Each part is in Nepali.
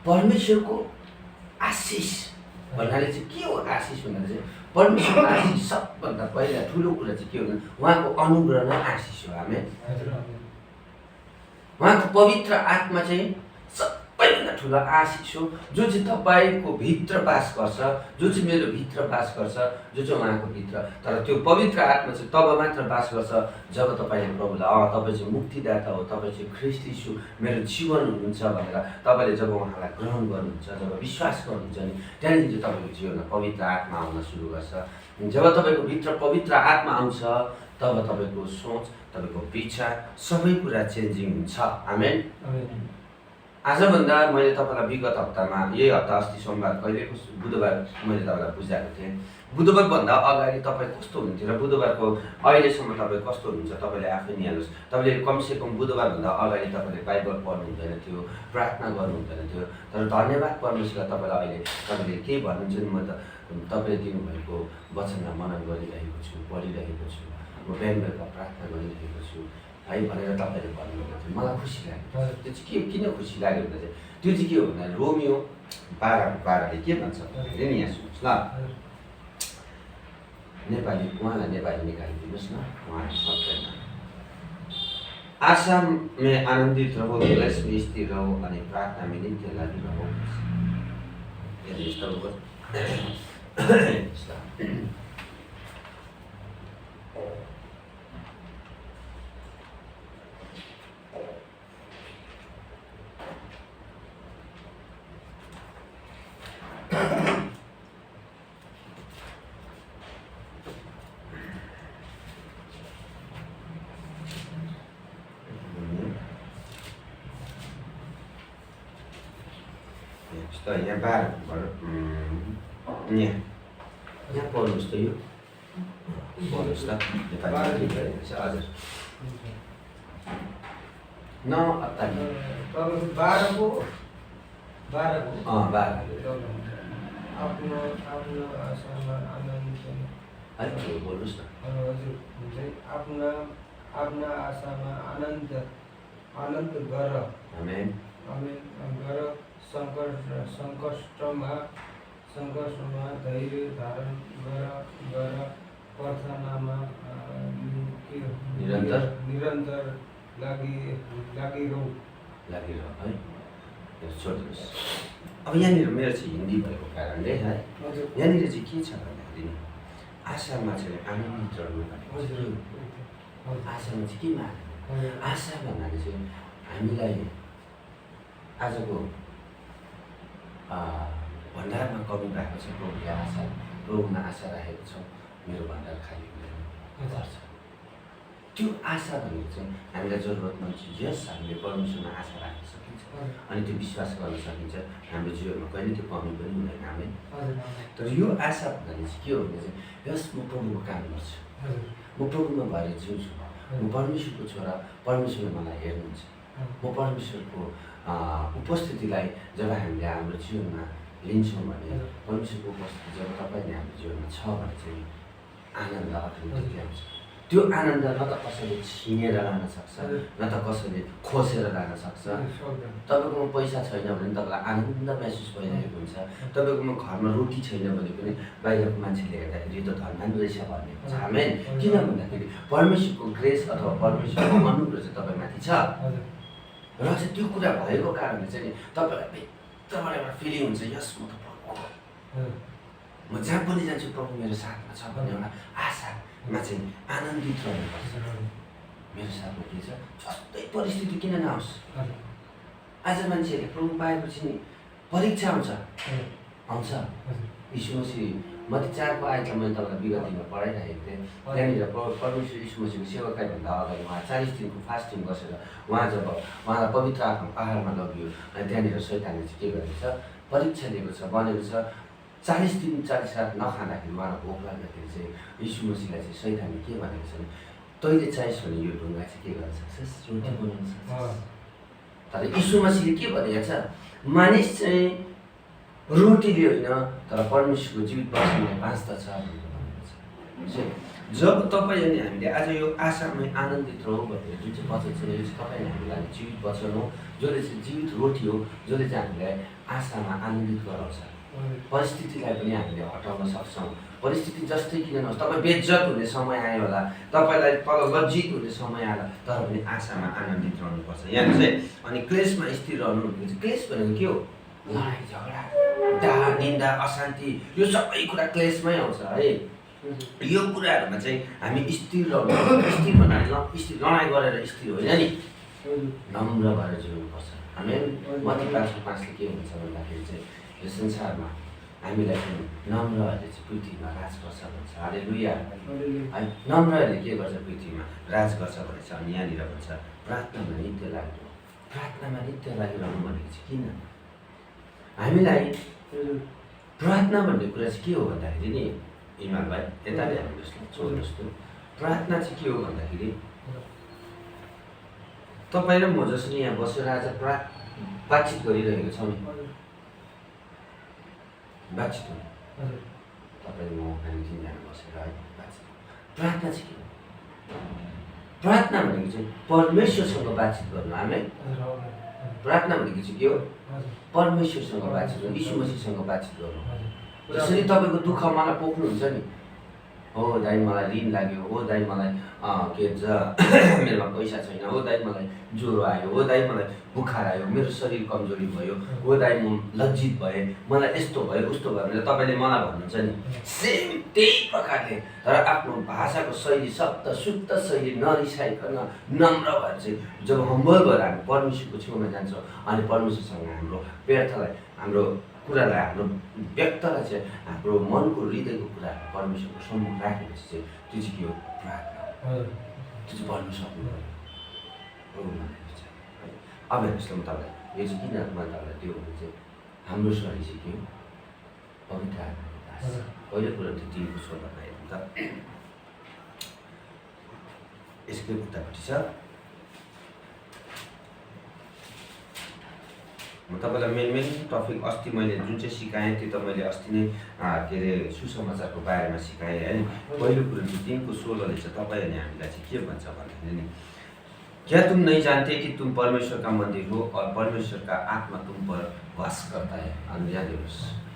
परमेश्वरको आशिष भन्नाले चाहिँ के हो आशिष भन्नाले चाहिँ परमेश्वरको आशिष सबभन्दा पहिला ठुलो कुरा चाहिँ के हो भने उहाँको अनुग्रह नै आशिष हो। हामी उहाँको पवित्र आत्मा चाहिँ सबैभन्दा ठुलो आशिष हो, जो चाहिँ तपाईँको भित्र बास गर्छ, जो चाहिँ मेरो भित्र बास गर्छ, जो चाहिँ उहाँको भित्र। तर त्यो पवित्र आत्मा चाहिँ तब मात्र बास गर्छ जब तपाईँले प्रभुलाई तपाईँ चाहिँ मुक्तिदाता हो, तपाईँ चाहिँ ख्रीष्ट यीशु मेरो जीवन हुनुहुन्छ भनेर तपाईँले जब उहाँलाई ग्रहण गर्नुहुन्छ, जब विश्वास गर्नुहुन्छ नि त्यहाँदेखि चाहिँ तपाईँको जीवनमा पवित्र आत्मा आउन सुरु गर्छ। जब तपाईँको भित्र पवित्र आत्मा आउँछ तब तपाईँको सोच, तपाईँको विचार सबै कुरा चेन्जिङ हुन्छ। आमेन। आजभन्दा मैले तपाईँलाई विगत हप्तामा यही हप्ता अस्ति सोमबार कहिलेको बुधबार मैले तपाईँलाई बुझाएको थिएँ। बुधबारभन्दा अगाडि तपाईँ कस्तो हुन्थ्यो र बुधबारको अहिलेसम्म तपाईँ कस्तो हुनुहुन्छ तपाईँले आफै निहाल्नुहोस्। तपाईँले कमसेकम बुधबारभन्दा अगाडि तपाईँले बाइबल पढ्नु हुँदैन थियो, प्रार्थना गर्नु हुँदैन थियो। तर धन्यवाद परमेश्वरलाई तपाईँलाई अहिले तपाईँले केही भन्नुहुन्छ नि, म त तपाईँले दिनुभएको वचनमा मनन गरिरहेको छु, पढिरहेको छु, म बिहान बेलुका प्रार्थना गरिरहेको छु है भनेर तपाईँले भन्नुभएको थियो। मलाई खुसी लाग्यो। त्यो चाहिँ किन खुसी लाग्यो भने चाहिँ त्यो चाहिँ के हो भने रोमियो 12:12ले के भन्छ हेर्नु यहाँ सुन्नुहोस् ल। नेपाली उहाँलाई नेपाली निकालिदिनुहोस् न, उहाँले सक्दैन। आशा में आनन्दित रहो, क्लेश में स्थिर रहो अनि प्रार्थना में नित्य लागि रहो। यहाँ 12 यहाँ पढ्नुहोस् त, यो पढ्नुहोस् त नेपाली हजुर न अत्ताली 12 आफ्नो आशामा आनन्द बोल्नुहोस् न हजुर आफ्ना आशामा आनन्द गर। आमेन गर। सङ्कष्टमा धैर्य धारण गर। प्रार्थनामा निरन्तर लागिरह है। छोड्नुहोस्। अब यहाँनिर मेरो चाहिँ हिन्दी भएको कारणले है यहाँनिर चाहिँ के छ भन्दाखेरि आशामा चाहिँ आनन्दित रहनु भनेको आशामा चाहिँ के माने? आशा भन्नाले चाहिँ हामीलाई आजको भण्डारमा कमी भएको छ, प्रभुमा आशा राखेको छ मेरो भण्डार खाली हुँदैन गर्छ। त्यो आशा भनेको चाहिँ हामीलाई जरुरतमन्द छ। यस हामीले परमेश्वरमा आशा राख्न सकिन्छ अनि त्यो विश्वास गर्न सकिन्छ, हाम्रो जीवनमा कहिले त्यो कमी पनि हुँदैन। आमेन। तर यो आशा भन्नाले चाहिँ के हो भने चाहिँ यस म प्रभुको काम गर्छु, म प्रभुमा भएर जिउँछु, म परमेश्वरको छोरा, परमेश्वरले मलाई हेर्नुहुन्छ, म परमेश्वरको उपस्थितिलाई जब हामीले हाम्रो जीवनमा लिन्छौँ भने परमेश्वरको उपस्थिति जब तपाईँले हाम्रो जीवनमा छ भने चाहिँ आनन्द अटोमेटिकली आउँछ। त्यो आनन्द न त कसैले छिनेर लान सक्छ, न त कसैले खोसेर लान सक्छ। तपाईँकोमा पैसा छैन भने तपाईँलाई आनन्द महसुस भइरहेको हुन्छ। तपाईँकोमा घरमा रोटी छैन भने पनि बाहिरको मान्छेले हेर्दाखेरि त धनवान रहेछ भन्ने हुन्छ। आमेन। किन भन्दाखेरि परमेश्वरको ग्रेस अथवा परमेश्वरको अनुग्रह चाहिँ तपाईँमाथि छ र चाहिँ त्यो कुरा भएको कारणले चाहिँ तपाईँलाई भित्रबाट एउटा फिलिङ हुन्छ, यस म त प्रभुको, म जहाँ पनि जान्छु प्रभु मेरो साथमा छ भन्ने एउटा आशामा चाहिँ आनन्दित रहनुपर्छ। मेरो साथमा के छ, जस्तै परिस्थिति किन नआओस्। आज मान्छेहरूले प्रभु पाएपछि नि परीक्षा आउँछ। यीशु मसीह मत्ती 4को आयतमा मैले तपाईँलाई विगत दिनमा पढाइरहेको थिएँ। त्यहाँनिर परमेश्वर यीशु मसीहको सेवाकाईभन्दा अगाडि उहाँ 40 दिनको फास्टिङ बसेर उहाँ जब उहाँलाई पवित्र आत्मा पाहाडमा लगियो अनि त्यहाँनिर शैतानले चाहिँ के गरेको छ, परीक्षा दिएको छ, भनेको छ 40 दिन 40 रात नखाँदाखेरि उहाँलाई भोक लाग्दाखेरि चाहिँ यीशु मसीहलाई चाहिँ शैतानले के भनेको छ भने तैँले चाहिस् भने यो ढुङ्गा चाहिँ के गर्न सक्छस्, रोटी बनाउन सक्छस्। तर यीशु मसीहले के भनेको छ, मानिस चाहिँ रोटीले होइन तर परमेश्वरको जीवित वचनले बाँच्दछ भनेको छ। जब तपाईँ अनि हामीले आज यो आशामै आनन्दित रहौँ भनेर जुन चाहिँ वचन छ यो चाहिँ तपाईँले हामीलाई जीवित वचन हो, जसले चाहिँ जीवित रोटी हो, जसले चाहिँ हामीलाई आशामा आनन्दित गराउँछ। परिस्थितिलाई पनि हामीले हटाउन सक्छौँ। परिस्थिति जस्तै किन नहोस्, तपाईँ बेइज्जत हुने समय आयो होला, तपाईँलाई तल लज्जित हुने समय आयो तर पनि आशामा आनन्दित रहनुपर्छ। यहाँ चाहिँ अनि क्लेशमा स्थिर रहनु भनेको चाहिँ क्लेश भनेको के हो? लडाइँ झगडा, डाह निन्दा अशान्ति, यो सबै कुरा क्लेशमै आउँछ है। यो कुराहरूमा चाहिँ हामी स्थिर रहनु, स्थिर भन्नाले स्थिर लडाइँ गरेर स्थिर होइन नि, नम्र भएर जिउनुपर्छ। हामी मत्ती 5:5ले के भन्छ भन्दाखेरि चाहिँ यो संसारमा हामीलाई चाहिँ नम्रहरूले चाहिँ पृथ्वीमा राज गर्छ भन्छ। हालेलुया है। नम्रहरूले के गर्छ? पृथ्वीमा राज गर्छ भनेछ। अनि यहाँनिर भन्छ प्रार्थनामा नित्य लाग्नु। प्रार्थनामा नित्य लागिरहनु भनेको चाहिँ किन? हामीलाई प्रार्थना भन्ने कुरा चाहिँ के हो भन्दाखेरि नि इमाम भाइ यताले हेर्नुहोस् न, छोड्नुहोस् त। प्रार्थना चाहिँ के हो भन्दाखेरि तपाईँ र म जसरी यहाँ बसेर आज बातचित गरिरहेको छौँ नि, बातचित हो। तपाईँ म हामी तिनजना बसेर है बातचित। प्रार्थना चाहिँ के हो? प्रार्थना भनेको चाहिँ परमेश्वरसँग बातचित गर्नु। हामी प्रार्थना भनेको चाहिँ के हो? परमेश्वरसँग बातचित गर्नु, यीशु मसीहसँग बातचित गर्नु। जसरी तपाईँको दुःख मलाई पोख्नुहुन्छ नि, हो दाइ मलाई ऋण लाग्यो, हो दाइ मलाई के भन्छ मेरोमा पैसा छैन, हो दाइ मलाई ज्वरो आयो, हो दाइ मलाई बुखार आयो, मेरो शरीर कमजोरी भयो, हो दाइ म लज्जित भएँ, मलाई यस्तो भयो उस्तो भयो भनेर तपाईँले मलाई भन्नुहुन्छ नि, सेम त्यही प्रकारले तर आफ्नो भाषाको शैली शब्द शुद्ध शैली नरिसाइकन नम्र भएर चाहिँ जब हम्बल भएर हामी परमेश्वरको छेउमा जान्छौँ अनि परमेश्वरसँग हाम्रो व्यर्थलाई, हाम्रो कुरालाई, हाम्रो व्यक्तलाई चाहिँ हाम्रो मनको हृदयको कुरा परमेश्वरको सम्मुख राखेपछि चाहिँ त्यो चाहिँ के हो? प्रार्थना। त्यो चाहिँ भन्नु सक्नु भनेको चाहिँ है। अब हेर्नुहोस् न, म तपाईँलाई यो चाहिँ किन म तपाईँलाई त्यो भने चाहिँ हाम्रो शरीर चाहिँ के हो? पवित्र आत्माको दास। पहिलो कुरो त्यो 3:16 हेर्नु त, यसकै उतापट्टि छ। म तपाईँलाई मेन टपिक अस्ति मैले जुन चाहिँ सिकाएँ त्यो त मैले अस्ति नै के अरे सुसमाचारको बारेमा सिकाएँ है। पहिलो कुरो चाहिँ 3:16ले चाहिँ तपाईँ अनि हामीलाई चाहिँ के भन्छ भन्दाखेरि नि, क्या तुम नहीं जानते कि तुम परमेश्वर का मंदिर हो और परमेश्वर का आत्मा तुम पर वास करता है। अनि यहाँ हेर्नुहोस्,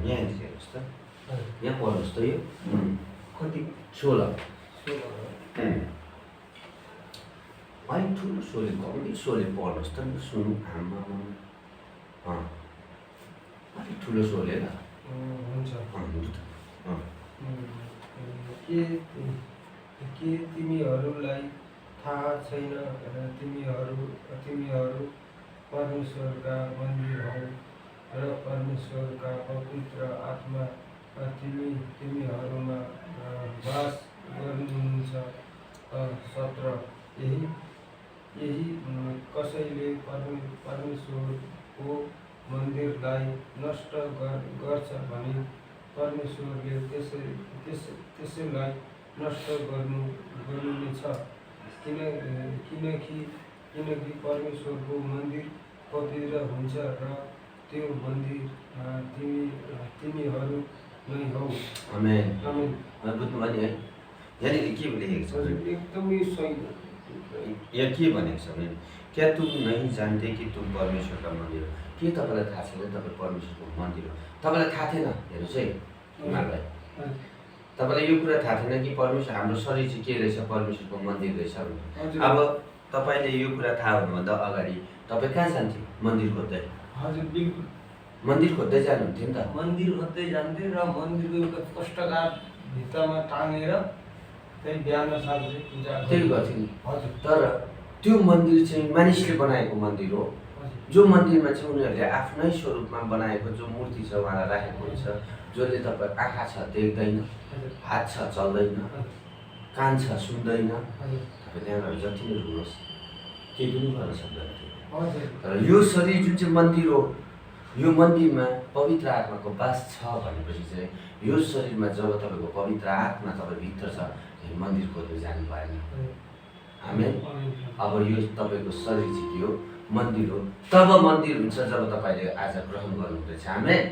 यहाँ हेर्नुहोस् त, यहाँ पढ्नुहोस् त, यो कति 16 अलिक ठुलो स्वरले कम्ती स्वरले पढ्नुहोस् त, सुनौँ। आमा अलिक ठुलो स्वरले ल। हुन्छ। के तिमीहरूलाई थाहा छैन तिमीहरू परमेश्वरका मन्दिर हौ र परमेश्वरका पवित्र आत्मा तिमीहरूमा वास गर्नुहुन्छ। 17 यही कसैले परमेश्वरको मन्दिरलाई नष्ट गर्छ भने परमेश्वरले त्यसैलाई नष्ट गर्नुहुनेछ। किनकि परमेश्वरको मन्दिर पवित्र हुन्छ र त्यो मन्दिर तिमीहरू नै हौ। आमेन। बुझ्नुभयो नि है? यहाँनिर के लेखेको छ? एकदमै सही। यहाँ के भनेको छ भने, क्या तुम नहीं जानते कि तुम परमेश्वर का मन्दिर हो? के तपाईँलाई थाहा छैन तपाईँ परमेश्वरको मन्दिर हो? तपाईँलाई थाहा थिएन? हेर्नुहोस् है उहाँहरूलाई, तपाईँलाई यो कुरा थाहा थिएन कि परमेश्वर हाम्रो शरीर चाहिँ के रहेछ? परमेश्वरको मन्दिर रहेछ भनेर। अब तपाईँले यो कुरा थाहा हुनुभन्दा अगाडि तपाईँ कहाँ जान्थ्यो? मन्दिर खोज्दै। हजुर, बिल्कुल मन्दिर खोज्दै जानुहुन्थ्यो नि त। मन्दिर खोज्दै जान्थे र मन्दिरको एउटा कष्टकार भित्तामा टाँगेर त्यही बिहान साँझ पूजा त्यही गर्थ्यो नि। हजुर। तर त्यो मन्दिर चाहिँ मानिसले बनाएको मन्दिर हो, जो मन्दिरमा चाहिँ उनीहरूले आफ्नै स्वरूपमा बनाएको जो मूर्ति छ उहाँलाई राखेको हुन्छ, जसले तपाईँ आँखा छ देख्दैन, हात छ चल्दैन, कान छ सुन्दैन, तपाईँ त्यहाँ गएर जति नै रुनुहोस् केही पनि गर्न सक्दैन थियो। तर यो शरीर जुन चाहिँ मन्दिर हो, यो मन्दिरमा पवित्र आत्माको वास छ भनेपछि चाहिँ यो शरीरमा जब तपाईँको पवित्र आत्मा तपाईँ भित्र छ, मन्दिर खोज्नु जानु भएन। आमेन। अब यो तपाईँको शरीर चाहिँ के हो? मन्दिर हो। तब मन्दिर हुन्छ जब तपाईँले आज ग्रहण गर्नुहुँदैछ। आमेन।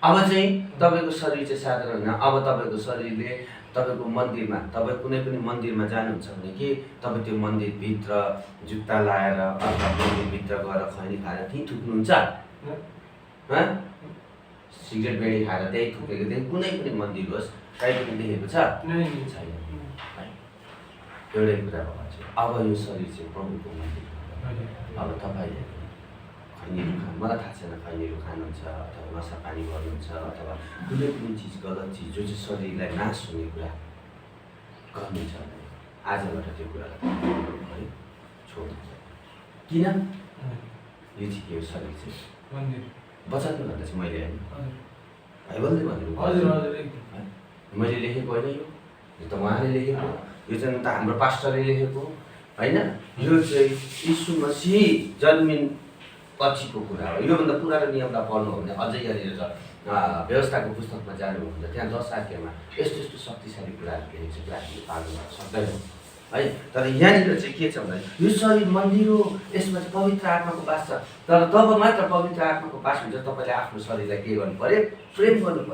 अब चाहिँ तपाईँको शरीर चाहिँ साधारण होइन। अब तपाईँको शरीरले तपाईँको मन्दिरमा, तपाईँ कुनै पनि मन्दिरमा जानुहुन्छ भने कि तपाईँ त्यो मन्दिरभित्र जुत्ता लाएर अथवा मन्दिरभित्र गएर खैनी खाएर त्यहीँ थुक्नुहुन्छ? सिगरेट बेडी खाएर त्यही थुकेको त्यही कुनै पनि मन्दिर होस् कहीँ पनि देखेको छ? छैन। एउटै कुरा भन्छु, अब यो शरीर चाहिँ प्रभुको मन्दिर हो। अब तपाईँले खैनीहरू मलाई थाहा छैन, खैनीहरू खानुहुन्छ अथवा नसा पानी गर्नुहुन्छ अथवा कुनै पनि चिज गलत चिज जो चाहिँ शरीरलाई नाश हुने कुरा गर्नुहुन्छ भने आजबाट त्यो कुरालाई है छोड्नुहुन्छ। किन? यो चाहिँ के हो? शरीर चाहिँ बचाउनु भन्दा चाहिँ मैले होइन, बाइबलले भनेको, मैले लेखेको होइन, यो त उहाँले लेखेको, यो चाहिँ त हाम्रो पास्टरले लेखेको होइन। यो चाहिँ यीशु मसीह जन्मिन पछिको कुरा हो। योभन्दा पुरानो नियमलाई पढ्नु हो भने अझै यहाँनिर छ व्यवस्थाको पुस्तकमा जानु हो भने त्यहाँ 10 आज्ञामा यस्तो यस्तो शक्तिशाली कुराहरू लेखेको छ जो हामीले पालन गर्न सक्दैनौँ है। तर यहाँनिर चाहिँ के छ भने यो शरीर मन्दिर हो, यसमा चाहिँ पवित्र आत्माको वास छ। तर तब मात्र पवित्र आत्माको वास हुन्छ तपाईँले आफ्नो शरीरलाई के गर्नु पर्यो? प्रेम गर्नु पर्यो।